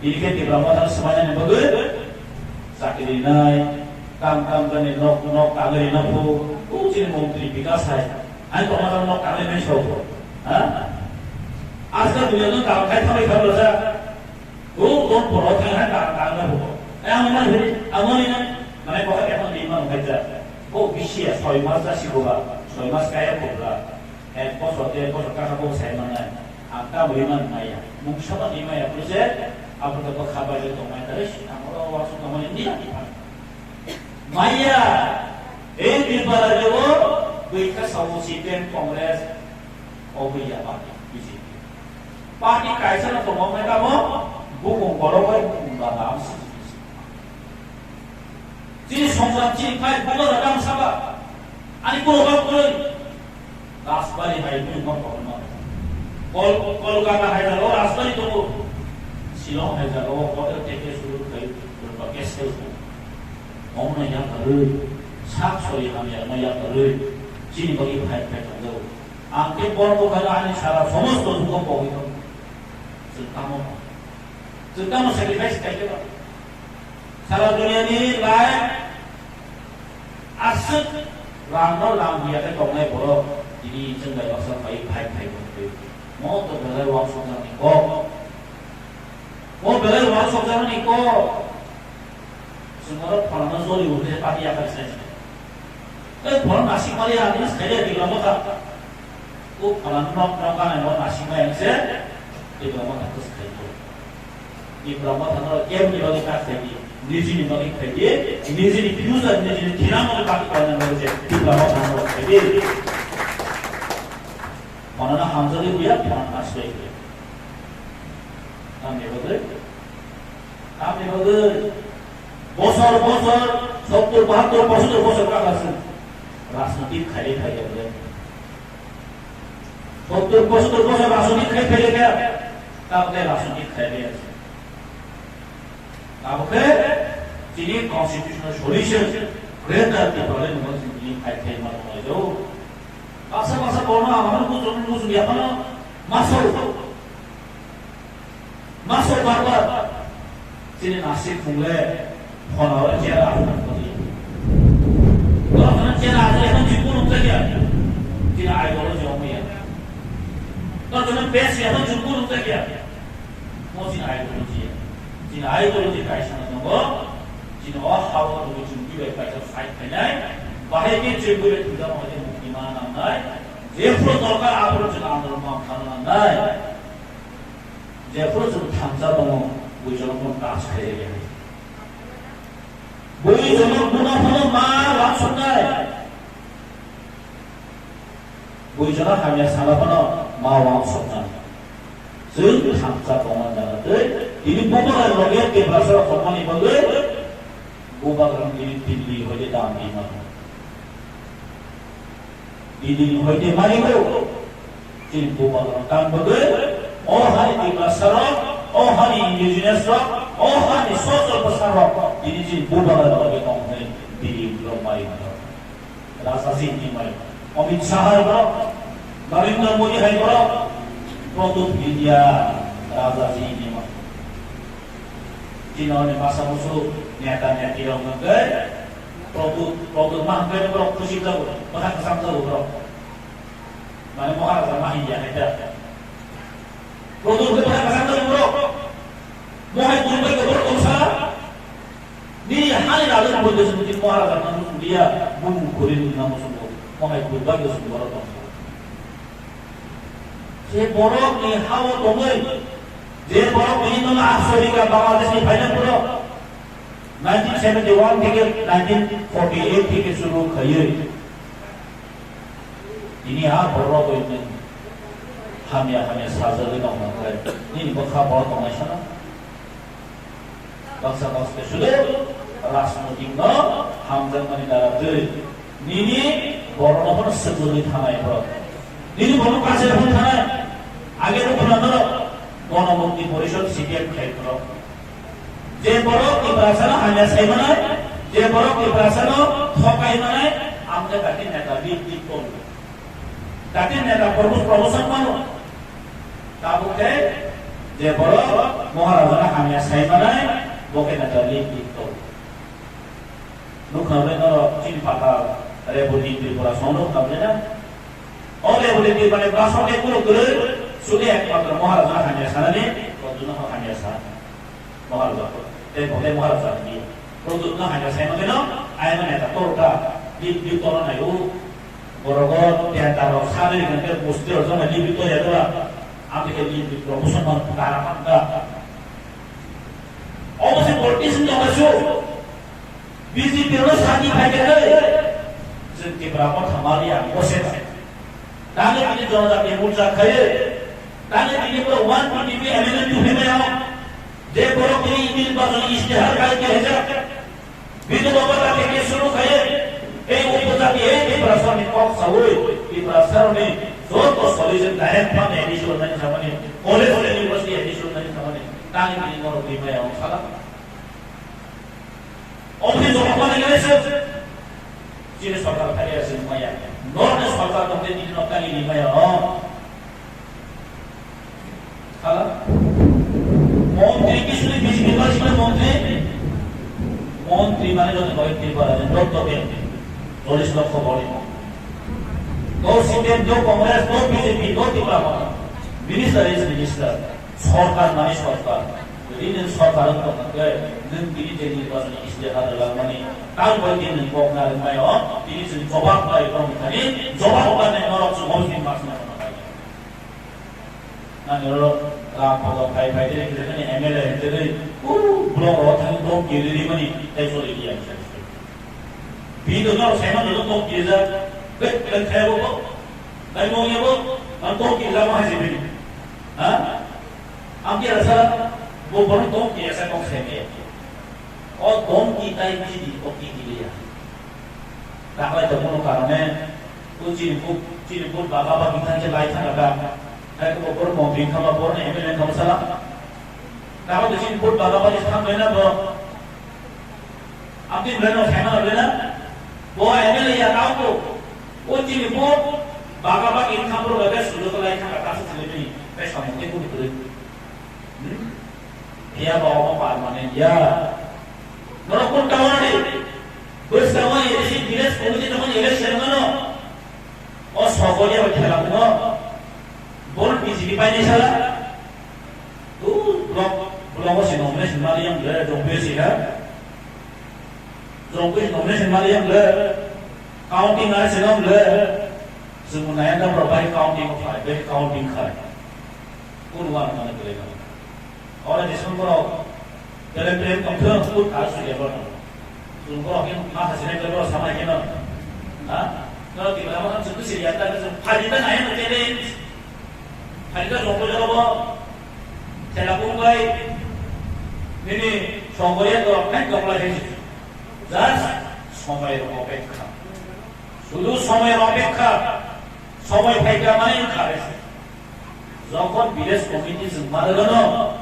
Bini khe Tipra Motha swmainani bagwi chakri rinai, kam kam jani nok nok tangwi rina phu, o chini montri Bikas hai. Ani tongma nok tangwi rinai sao phu. Ha? Aswk duniya no tang khai thamai kha bwsa. O don poro thang hai tang tang na phu. Ai ang mani hini, ang mani na, mane ko hai tang di man khai ja. O bisi ya soi mas ja si ko ba, soi mas kaya ko ba. Ek bosor, dei bosor kaka bo sai mannai. Ang ta bui man maya. Mungsa ba di maya, bujhe? Abo to bwkha bai le tongmani, tare si ang oro wansuk tongmani ni ani phan. Maya. Ei Tripura rajyo o bwkha sawo C P M Congress, o bwya party, B J P. Party kaisa no tongo, mai tamo bukung borok bai bukung ba lam si. Chini songram chini khai bubagra tang saba. Ani kuro bang kuro. Rajbari hai bui bang kuro ma. Kol-, Kolkata hai jalo Rajbari tongo. Shillong hai jalo hotel teke suru khai, guest house. Omno yang kharui. Sak sori hamya no yang kharui. Chini bagi phai phai tangdo. Ang ke bor ko khai ani sara somosto dukho pogwi tong. Chwng tamo. Chwng tamo sacrifice khai khe ba. Sara duniya ni lai Rang no rang biya khe tongnai borok tini chwng bai baksa phai phai phai tongwi. Mo to belai wansukjakni kok. Mo belai wansukjakni kok. Chwng oro phalano joli uni party yakar sai. Tei phalano nasik mali ani khaide Tipra Motha. O phalano nok nok ganai mo nasik mai ang se. Tipra Motha kus khai ko. Tipra Motha no kem ni bagwi ta khai di. Niji ni bagwi khai di. Niji ni future, niji ni thinang bagwi ta khai di. Tipra Motha no khai di. Phalano hamjali buya, phalano nasik buya. Tamni bagwi? Tamni bagwi? Bosor bosor, sottor, bahattor, pochottor bosor kaha se rajnitik khailai phai ya bole. Sottor, pochottor bosor rajnitik khai phai ya khe, tabuk khe rajnitik khailai ya se. Tabuk khe chini constitutional solution, Greater Tipraland no chini khai khai ma tong lai jao. Baksa baksa borno ang hwnwi bujong bujong ya phano masuk. Masuk barbar. Chini nasib phungle phone oro chair a phone kodi. Tor jona chair a phone chukku nukjak ya. Chini ideology ong ya. Tor jona base ya phone chukku nukjak ya. Mo chini ideology ya. Chini ideology kaisa no tongo. Chini o hao tongo chini kibai kaisa fight khainai. Bahai ke chini kibai thujak mo mukti ma nangnai. Jephuru dorkar aphuru chwng andolon ma thangna nangnai. Jephuru chwng thansa tongo, buijono phano touch khairya. Buijono buna phano ma wansuknai. Buijono hamya sana phano ma wansuknai. Chwng thansa tongna jaga tei tini bubagra loge Tiprasa rok tongmani bagwi bubagra tini Delhi hoite dam di mano. Didini hoite maligo, chini bubagrok tang bagwi, o hani Tiprasa rok, o hani indigenous rok, o hani sojol bwsa rok, tini chini bubagrok bagwi tong hwnwi didi rok maligo. Raja ji ni mai, Amit Shah hai borok, Narendra Modi hai borok, Product India Raja ji ni mai. Chini oni masa musu neta neti rok nungkhe, Product, Product ma hwnkhai borok khusi jago, bwkha kwcham jago borok. Mane Maharaja ma hiya hai da. Product hwnkhai bwkha kwcham jago borok. Mohai gurbai borok tongsa. Nini hani rajani bwrwi se nini Maharaja nang muchung liya, bumung khuri nini nang muchungo. Mohai gurbai se borok tongsa. Je borok ni hao tongwi, je borok ni nono Africa, Bangladesh ni phaina borok. Nineteen seventy-one theke nineteen forty-eight theke suru khaiwi. Tini a borok bai nung hamya hamya sajagwi tongma khe nini bwkha borok tongnai sana. Baksa baksa khe sudu rajnoitik no hamjakmani dara twi. Nini borokno phano swkangwi thanai borok. Nini borokno kaisa phano thanai. Age no phano norok Ganamukti Porishad C P M khai borok. Je borok Tiprasano hamya sai manai, je borok Tiprasano thokai manai, amte kati neta big big tong. Kati neta Prabhu Prabhu Sangmano. Tabuk khe je borok Maharajano hamya sai manai, bo khe neta big big tong. Nukha bai norok chini pata Revolution Tripura song nukha bai na. O Revolution Tripura ni bwskango khe kunu kwrwi, sudi ekmatro Maharaja hamya sanani, Pradyutno hamya sa. Maharaja, tei bo tei Maharaja ni. Pradyutno hamya sai mano, ayang neta torta, di, di toro nai u, borogo, tenta rok, sari, nangke, musti rok, joma, di, di, to, ya, dora. Amte khe, di, di, promotion man, dara, man, da. Obo se politician tongma su. B J P no sadi phai khe, chwng Tipra Motha mali ang bose ta. Tangwi tini Jonojati Morcha khaiwi, tangwi tini borok one twenty-three amendment tubui maya. Je borok tini nirbajon istihar khai khe hejak. Bini baba ta khe suru khaiwi, ei upojati, ei Tiprasa ni kok sawi, Tiprasa ni joto solution direct from admission nani samani, college, university admission nani samani, tangwi tini borok tubui maya ang sala. Office of Organization, chini sorkar phai ya sini maya. North ni sorkar tong tei nini nokta ni maya, oh. Hala? Montri kisuni bisi bima sini montri? Montri mane joto koi Tripura ni dot dot ya. Chollish lokho boni. No C P M, no Congress, no B J P, no Tipra Motha. Minister is minister. Sorkar mani sorkar. Rini sorkar wng tongkhe, nwng tini je nirbachon istihar rwlangmani, tal bai din nwng kok narwkmai o, tini chwng jobab bai tong thani, jobab bai norok chwng hobsni masni. Nang oro ram photo phai phai tei kisa ni M L A hwnkhe tei, uh, block ro thang dom kiri ri mani tei sori di ang sai. Bi do no sai man do dom kiri ja. Be, be khai bo ko. Dai mo ye bo. Ang dom kiri ja ma hai se bi. Ha? Ang kiri sa bo bo dom kiri sa kok sai me. O dom ki tai ki di ko ki kiri ya. Daklai tongmani karone, o chini buk, chini buk baga bagi thangkhe lai thangkha da. Hai ko bor montri wngkha ba, bor M L A wngkha ba sala. Daklai to chini buk baga bagi thang lai na bo. Abdi belai no khaima lai na. Bo M L A ya tao ko. O chini buk baga bagi thang bro ga sujok lai thangkha da sa chini bini. Pai samung ke ko bukre. Hmm? Phiya ba omo permanent ya. Norok kun town ni? Bwskango A D C village committee tongmani election mano. O sogoya bai thela kuno. Bol B J P pai ni sala. Tu block, block o si nomination mali yang le, jong pe si ha. Jong pe nomination mali yang le. Counting ar si nom le. Jung nayang da pro bai counting khai, bai counting khai. Kun wan mana kele na. Ora December o tele tele tong thung kut ka su ya bono. Tun ko ke ma ha sine ke bo sama ke no. Ha? No ti ma ma su si ya ta su phali ta nai no tele. Phali ta jong ko jalo bo. Tela kung bai. Nini songkoriya to nai jong lai he. Just somoi ro opekha. Sudu somoi ro opekha. Somoi phaikha mani wngkha. Jokhon village committee chwng manwgano,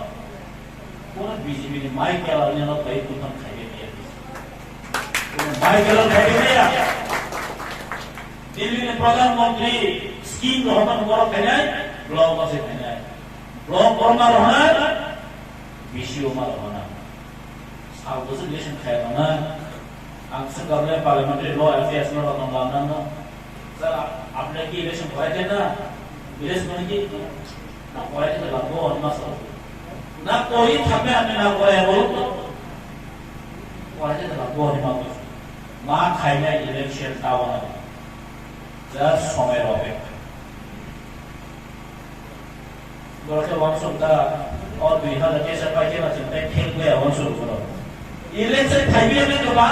kono B J P ni mai kela ni ano bai kutham khaibe niya. Kono mai kela khaibe niya. Delhi ni Pradhan Mantri scheme rohorma borok khainai, block o se khainai. Block borok ma rohorna, B C o ma rohorna. Sal bwswk election khai rwna, ang swkang le parliamentary law affairs no rok nang lang nang no. Sir, apni ki election korai the na? Village mane ki? Na korai the la bo ani maso. Na kori thame apni na korai bolo to. Korai the la bo ani maso. Ma khai na election ta wana. Just somoi rok. Borok khe wansuk da, o dui hazar kesa pai khe na chwng tei thek ya wansuk borok. Election phaibi ya khe ba.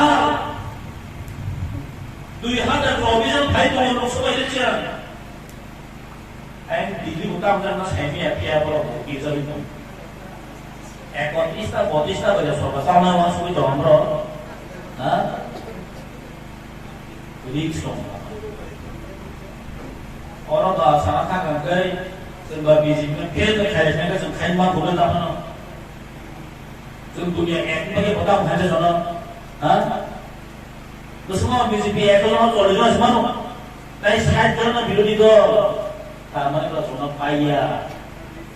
Dui hazar chobbish o phai tongo Lok Sabha election. Ang Delhi bo tam jang na saimi ya phiya borok bo kijai tong. Ekotris ta botris ta bai sorkar chana wansuk tong borok. Ha? Risk rok. Oro ba sana thang hwnkhe chwng ba B J P no fail khai hwnkhe chwng khai ma phuru tamo. Chwng dunia ek bagwi bota hwnkhe jono. Ha? Bwswkno B J P ek jono chollish jono se mano. Tai sait jono birodhi dol. Tar mane bwswkno paiya.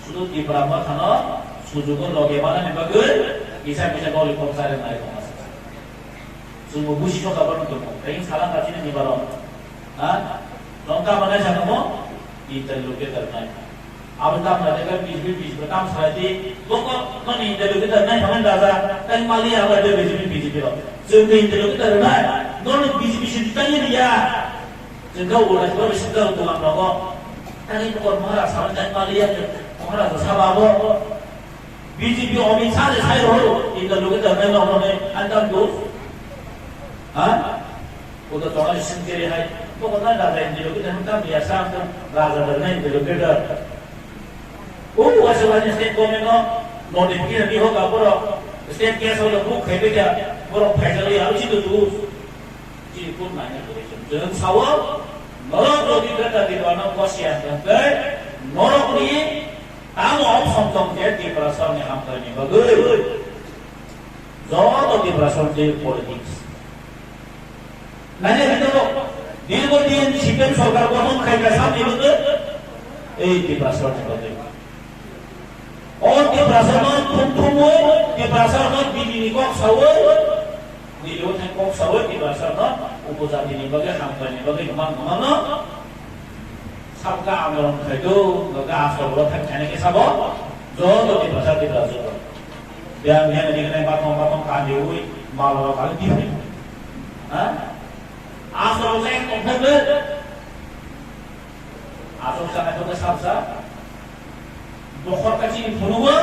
Sudu Tipra Mothano sujugo loge manani bagwi kisa kisa lollipop chari nai tongma se. Chwngbo busi soka borok tongmo. Tei sala kachini ni borok. Ha? Nong ta manai sa tongmo? Interlocutor nai. Abo tam na de B J P, B J P tam sa di. Boko noni interlocutor nai thamani daja. Tei mali abo de B J P, B J P rok. Chwngni interlocutor nai. Nono B J P sini tani dia. Chwngkha ulai boro sini tong tong ang rogo. Tani bokor Maharaj sa tei mali ya. Maharaj sa babo. B J P Amit Shah je sai rohoro, interlocutor nai no hone, ang tam do. Ha? Uda tonga sing kiri hai. Boko na da da interlocutor, ang tam ya sa, ang tam raja da na interlocutor. O, wasa wani state government no notification di hoka boro, state gas hoka book khai beka, boro phaisa lo ya, uchi do do. Chini pun nai na kore chwng. Chwng sao, norok jodi beta dibano kosiya hwnkhe, norokni tamo option tong khe Tiprasani hamkrai ni bagwi. Joto Tiprasani politics. Nai nai hwnkhe, dirgo din C P M sorkar gothon khai kha samni bagwi, ei Tiprasani bagwi. O Tiprasano thum thumwi, Tiprasano bini ni kok sawi, nini o thai kok sawi, Tiprasano O jatini bagwi, hamkraini bagwi, kwbang kwbangno sabka andolon khaito, bagwi asol o thang khaina khe sabo, joto Tiprasa, Tiprasa joto. Biyang biyang ni khnai bathong bathong kandiwi, malrok bagwi tiphai. Ha? Asol o jai tongthokle. Asol sanai tongkhe sabsa. Bokhor kachini phunugo,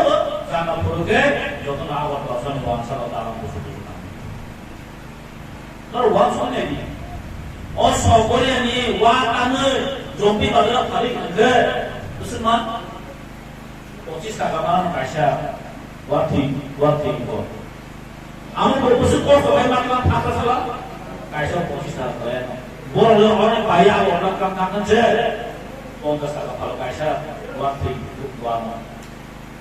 jana phunuge, jotono Agartala soni wansalo dalam busu busu nang. Nor wansong nai di. O sogoriani wa tanwi jompi bagwi phalik hwnkhe, bwswkma pochis taka man kaisa warthing, warthing ko. Amo bo bwswk kosto bai ma khlak thangkha sala, kaisa pochis taka khlai ano. Borok le hwnwi bai abo hwnna khlak thangkha se, ponchas taka phal kaisa warthing wano.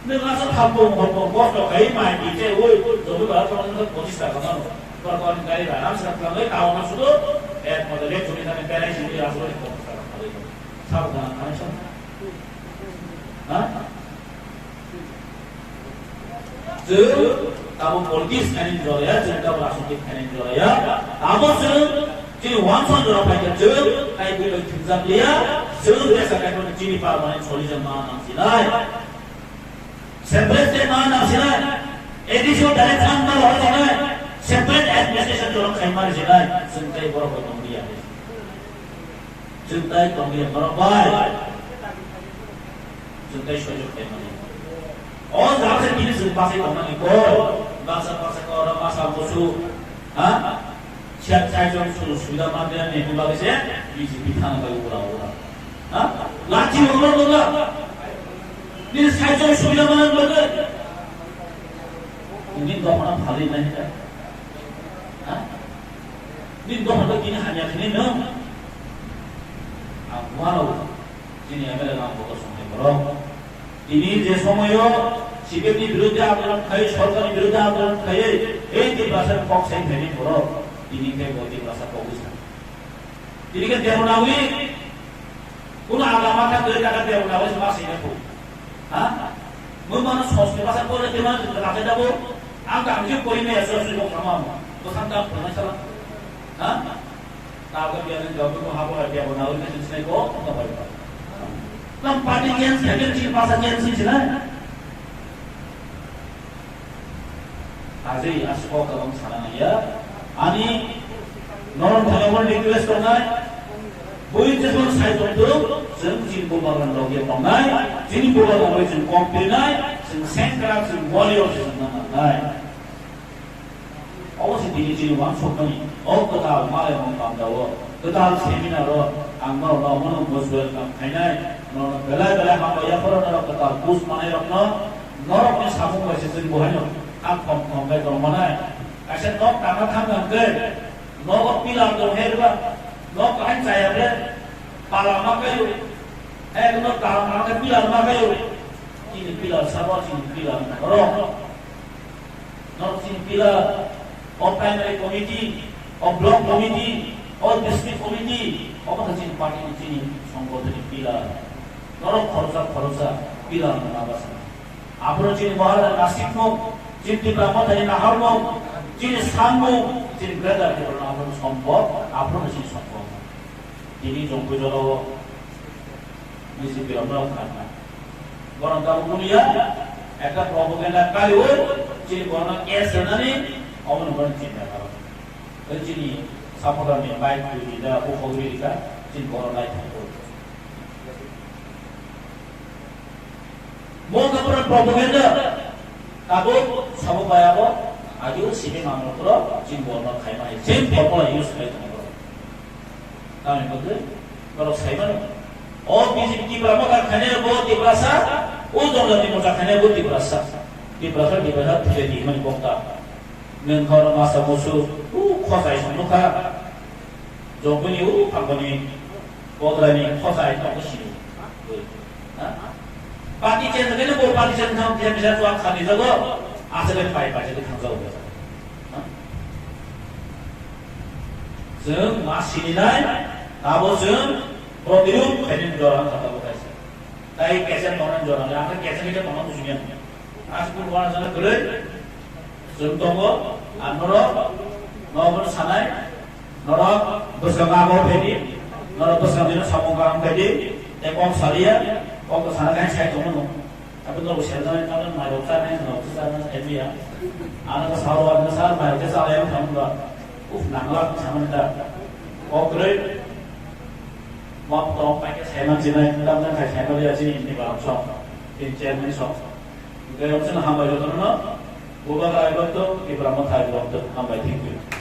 Nwng aswk kha bung bung bung kosto khai mai di tei oi jobi bara tong nwng pochis taka mano. Tor kor gari bara am sa khlangwi tao ma sudo. Ek moto lek jobi thani berai sini aswk pochis taka khalai. Sabo kana khanai sa. Ha? Chwng tabo politics khainani jora ya, chwng tabo rajnitik khainani jora ya. Tabo chwng chini wansong jora phaikha chwng, hai bwrwi thwngjak liya, chwng resa kaiphano chini permanent solution ma nang sinai. Separate state ma nang sinai. A D C o direct fund ma rohor sinai. Separate administration jora khai ma sinai. Chwng tei borok bai tong liya. Chwng tai tongwi borok bai. Chwng tai sojok khaimani. O jaga se bini chwng bachai tongmani koi. Baksa baksa kora masa musu. Ha? Siya chai jong su suida mandria ne hula se B J P thana bai ura ura. Ha? Lachi ura ura. Ni sai jong suida mandria. Ini dohna phali nai ta. Ha? Ni dohna kini hanya kini no. Ang wano. Chini M L A rang kotor songnai borok. Tini je somoyo C P M ni biruddhe andolon khai, sorkarni biruddhe andolon khai, ei Tiprasa kok sai phaini borok. Tini khe bo Tiprasa kok wisa. Tini khe Devanagari, kuno aga matha kwrwi taka Devanagari ma sina khu. Ha? Mo mano sosti basa pore te mano ta khe dabo. Ang ta ang je pori me so so kama mo. To san ta pore sala. Ha? Tabuk ya nang gabu ko habo ya bo na ul sin sinai ko ko bai ba. Tam party change ya ken sin basa change sin sinai. Ajai asko kabang sana ya. Ani norok thangwi request tongnai. Bui jesong sai tongtwk, chwng chini bubagrang rok ya tongnai. Chini bubagrang bai chwng kok pinai. Chwng sengkrak, chwng warrior, chwng nangnai. Obo se tini chini wansukmani, o kwtal malairokni bandao, kwtal seminar-o ang norokno omono most welcome khainai, norokno belai belai hambai yapharo norok kwtal buj manairokno, norokni samung bai se chwng bohaino kha khom khom khe tongmanai. Kaisa nok tangna thangkha hwnkhe, nogo pillar tong hai rwba, nok kaham chaya ble, pala ma kaio, hai nok kaham ma khe pillar ma kaio, chini pillar sabo chini pillar norok. Norok chini pillar, o primary committee, o block committee, o district committee, obo khe chini party ni chini songgothon ni pillar. Norok khoroksa khoroksa pillar no ma basa. Aphuru chini Maharaj Nasik mung, chini Tipra Motha ni nahar mung, chini san mung, chini greater Tipra no aphuru sombhob, aphuru no chini sombhob. Tini jongpui jora o B J P rok no khanai. Borok tabuk mulia, ekta propaganda kaiwi, chini borokno case rwnani, omono borok chinta karo. Tei chini supporter ni bike twi rida, bukhogwi rida, chini borok naithok. Mo khe borok propaganda, tabuk sabo bai abo, ageo simi mamlok borok, chini borokno khaima hai, same formula use khlai tongo borok. Tamni bagwi borok sai mano. O B J P Tipra Motha khainai bo Tiprasa, o Jonjati Morcha khainai bo Tiprasa. Tiprasa, Tiprasa thwilai di hwnmani bokta. Nwng khe oro masa musu, o khosai song nukha. Jongpuni o phangoni kodrani khosai tongwi sini. Ha? Party change khaina bo party change thang khe bisa tuang khani jago. Aswk pai pai se thang jago. Ha? Chwng ma sininai, abo chwng protirud khainani jora wngkha tabuk kaisa. Tai kaisa tongnani jora wngkha, ang khe kaisa kaisa tongna bujinai. Aswk wana jora kwrwi chwng tongo, ang norok nobo sanai, Norok bwskango abo phaidi, norok bwskango bini samung kaham khaidi, tei kok saliya, kok to sana kaisa sai tongmano. Abo norok selna nang nang mai rok cha nang nang cha nang sai biya. Ano ka salo ano sa mai rok cha ya thang ba. Uf nang lak sama da. Kok rei. Mok to pai ka sai man jinai, tam nang khai sai ba ya jini ni ba song. Tin chairman song. Gaya usen hambai jotono. Bubagra ai bakto, Ibrahim thai bakto, hambai thank you.